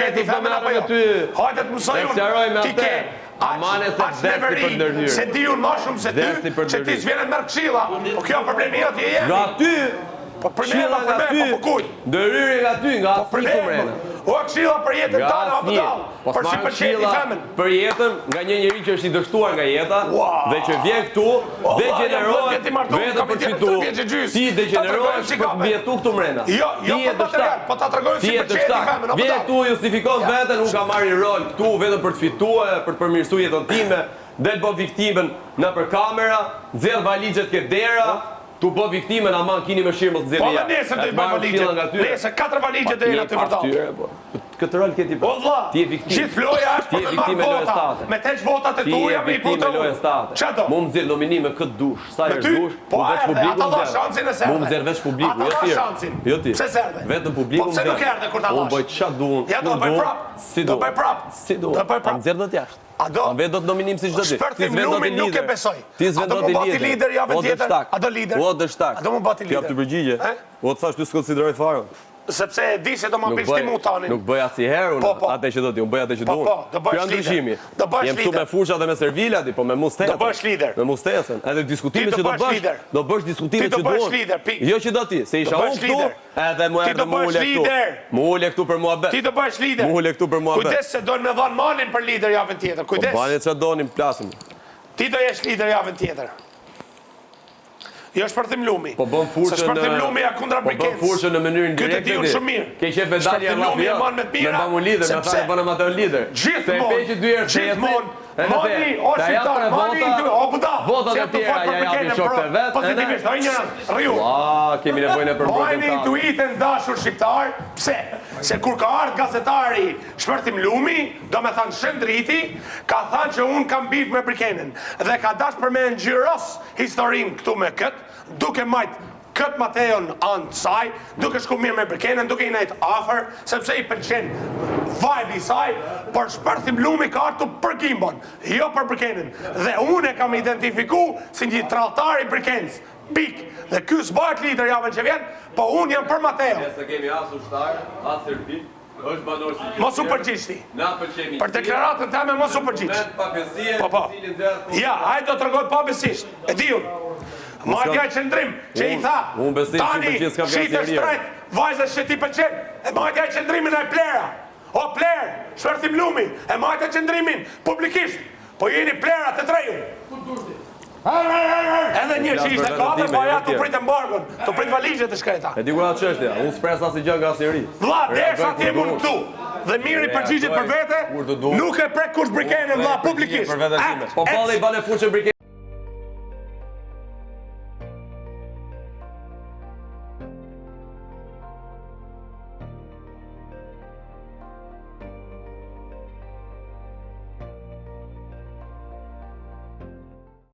pëlqej ti femën apo jo. Hajde të mësoj unë. Ti ke aq neveri se di unë ma shumë se ty, që ti s'vjen e merr këshilla. Po kjo problemi jot je jemi. Nga ty. Po për ne, po për ne, po për kujt? Ndërhyrje nga ty, nga po asnjë këtu mrena. O këshilla për jetën tënde, o budall. Po për si pëlqen ti femën. Për jetën nga një njeri që është i dështuar nga jeta dhe që vjen këtu degjenerohet vetëm për të fitu. Ti degjenerohesh për të mbijetu këtu mrena. Jo, jo për material, po ta tregoj si pëlqen ti femën, o budall. Vjen këtu justifikon veten, unë kam marrë rol këtu vetëm për të fituar, për të përmirësuar jetën time, del bën viktimën nëpër kamera, nxjerr valixhet ke dera, Tu bë viktimën aman kini mëshirë mos nxirrni jashtë. Po dhe nesër do i bëj valixhet. Nesër katër valixhe do jenë aty vërdallë. Po. Këtë rol ke ti po. O vlla, gjithë loja është për të marrë vota. Me të heq votat e tua me i pru të unë. Ça do? Mu më nxirr nominim me kë dush, sa herë dush, po veç publiku. Ata dha shansin e s'erdhe. Mu më nxjerr veç publiku, jo ti. Shansin. Jo ti. Pse s'erdhe? Vetëm publiku. Po pse nuk erdhe kur ta dhash? Unë bëj ça du unë. Ja do bëj prap. Si do. Do bëj prap. Si do. Do bëj prap. A nxjerr dot jashtë. A do? A vetë do të nominim si çdo ditë. Shpërthim Lumi nuk e besoj. Ti A do mu ba ti lider javën tjetër? A do lider? O dështak. A do mu ba ti lider? Jap ty përgjigje. O të thash ty s'konsideroj fare. Sepse e di se do ma bish ti mu tanin. Nuk bëj asnjëherë unë po, po. atë që do ti, unë bëj atë që po, do unë. Po, do bësh lider. ndryshimi. Do bësh lider. Jem me fusha dhe me servila ti, po me mu Do bësh lider. Me mu stesën. Edhe diskutimet që do bësh, do bësh diskutimet që do unë. Jo që do ti, se isha unë këtu, Edhe mu erdhe mu ule këtu. Mu ule këtu për muhabet. Ti do bëhesh lider. Mu ule këtu për muhabet. Kujdes se dojnë me dhanë malin për lider javën tjetër. Kujdes. Po bani ça doni, plasim. Ti do jesh lider javën tjetër. Jo Shpërthim Lumi. Po bën furçën. Se Shpërthim Lumi ja kundra Po bën furçën në mënyrë indirekte. Këtë di unë shumë mirë. Ke qef me dalë Shpërthim Lumi e man me të mira. Me ba mu lider, me thanë bëna Mateo lider. Gjithmonë. Gjithmonë. Mani, o shqiptar, mani, o budall. Votat e tjera ja japin shokët e vet. Pozitivisht, o injorant, rriu. Ua, kemi nevojë ne për mbrojtjen tënde. Majeni intuitën dashur shqiptar, pse? Se kur ka ardhë gazetari Shpërthim Lumi, do me thanë Shëndriti, ka thanë që unë kam beef me Brikenin. Dhe ka dash për me ngjyros historinë këtu me këtë, duke majt Këtë Mateon anë të saj, duke shku mirë me Brikenin, duke i nejt afër, sepse i pëlqen vibe i saj, por Shpërthim Lumi ka ardhur për Gimbon, jo për Brikenin. Dhe unë e kam identifiku si një tradhtar i Brikenës. Pikë. Dhe ky s'bahet lider javën që vjen, po unë jam për Mateon. Ne s'e kemi as ushtar, as servil, është banor si gjithë Mos u përgjigj ti. Na pëlqen Për deklaratën teme mos u përgjigj. Moment pabesie, Po po. të cilin nxjerr kohë. Ja, ai do tregoj pabesisht. E di unë. Madje ai qëndrim që i tha, Unë besim që tani pëlqen s'ka shite asnjëri. shtrejt, vajzës që ti pëlqen, e majti ai qëndrimin ai plera. O pler, Shpërthim Lumi, e majte qëndrimin publikisht. Po jeni plera të tre ju. Edhe një që ishte katër, po aja të prit embargon, të prit valixhet e shkreta. E di ku është çështja, unë s'pres asnjë gjë nga asnjëri. Vlla, derisa të jem unë këtu dhe Miri përgjigjet për vete, nuk e prek kush Brikenin vlla publikisht. Për veten time. Po balli i bane fuqën Brikenin.